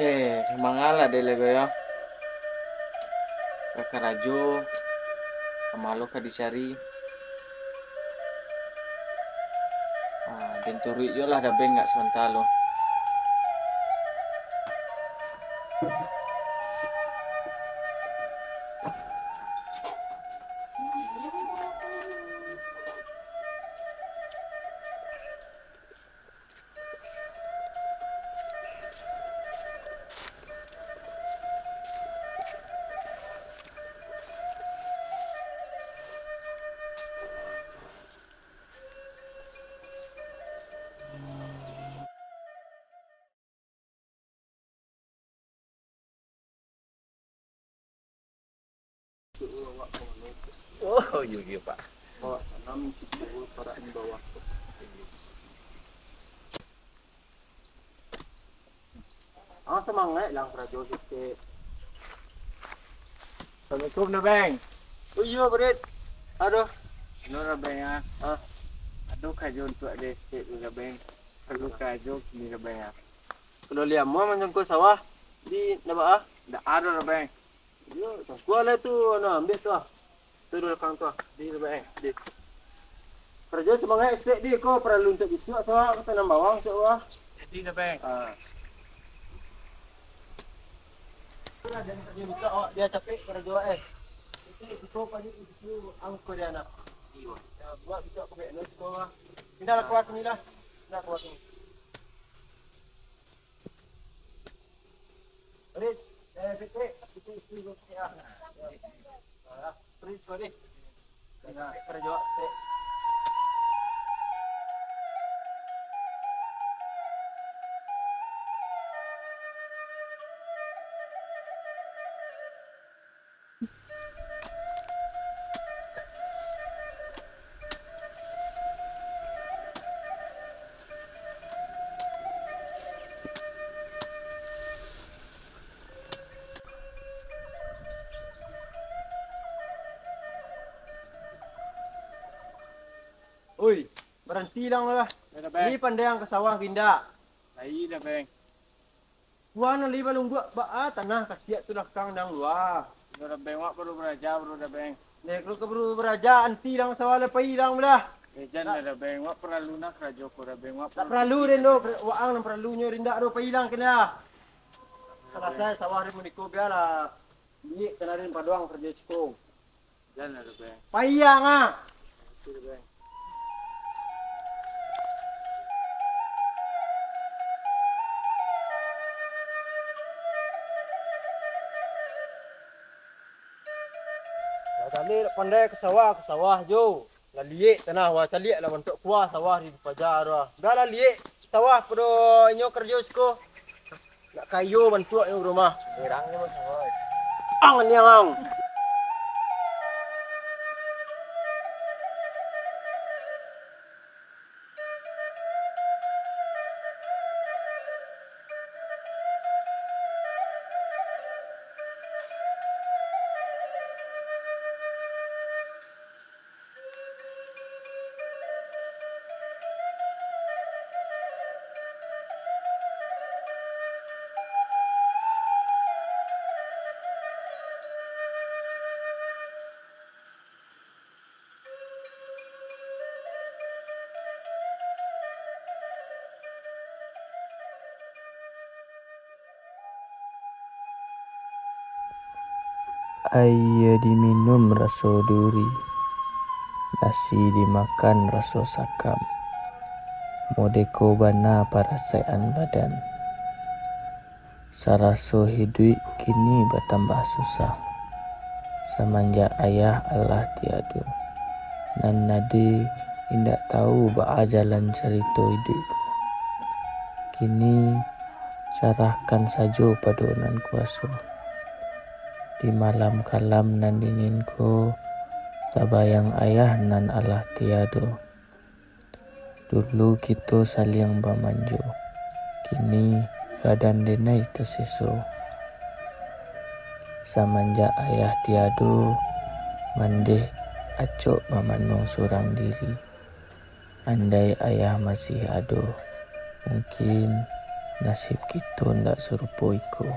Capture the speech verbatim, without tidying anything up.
Eh, mangalah deh lego yo. Ka karajo, ka malo ka dicari. Ah, den turuik jo lah Dabeng ngak samantaro. Oh, iyo, iyo, Pak. Awak tanam di bawah, parak di bawah. Ah, samangaik lah karajo sikik. Assalamualaikum, Dabeng. Oh iyo, Brit. Aduh. Anu, Dabeng, ah. Ah. Ado karajo untuak den sikik tu, Dabeng. Paralu karajo kini, Dabeng, ah. Kalau liamuah manjangkau sawah, di ndak baa? Ndak ado, Dabeng. Iyo, cangkuah lah tu, anu, ambiak tu ah. Tu di balakang tu ah. Di, Dabeng, di. Karajo samangaik sikik di ko, paralu untuak bisuak tu ah, ka tanam bawang bisuak tu ah. Jadi, Dabeng. Ah. Karajo bisuak awak, bia capek karajo awak, eh. Itu, itu pagi itu angko dia nak. Iyo. Ya, buek bisuak ka bek anu tu ah. Pindah lah kaluar sini lah. Pindah kaluar sini. Rit, eh, Rit, Rit, Rit, Rit, Rit, ah. Ah, Rit, sorry. Nah, karajo, Rit. Oi, baranti lang lah. Yo, Dabeng. Ni pandai ang ka sawah ko indak? Lai, Dabeng. Kuah nan lai balungguak baa tanah kasiak tu lah kang dang lua. Yo, Dabeng, wak baru baraja, baru, Dabeng. Dek, kalau ka baru baraja, anti lang sawah lah pai lang lah. Eh, jan lah, Dabeng, wak paralu nah karajo ko, Dabeng, wak. Tak paralu den do, waang nan paralunyo, indak do pai lang kena. Salasai sawah den maniko bialah. Biyik kanarin paduang karajo ciko. Jan lah, Dabeng. Payah, ah. Oke, Dabeng. Lah tadi nak pandai ka sawah, ka sawah jo. Lah liek tanah, wah, caliak lah bantuak kuah sawah di paja tu ah. Dah lah liek sawah pado inyo karajo siko. Nak kayo bantuaknyo rumah. Nirang je, Bos. Ang niang ang. Aia diminum raso duri, nasi dimakan raso sakam, modeko bana parasaikan badan. Saraso hiduik kini batambah susah, samanjak ayah alah tiado. Nan ade indak tahu baa jalan carito iduik ko. Kini, sarahkan sajo pado Nan Kuaso. Di malam kalam nan dingin ko, tabayang ayah nan alah tiado. Dulu kito saliang bamanjo, kini badan denai taseso. Samanjak ayah tiado, mandeh acok bamanuang surang diri. Andai ayah masih ado, mungkin Nasib kito ndak sarupo iko.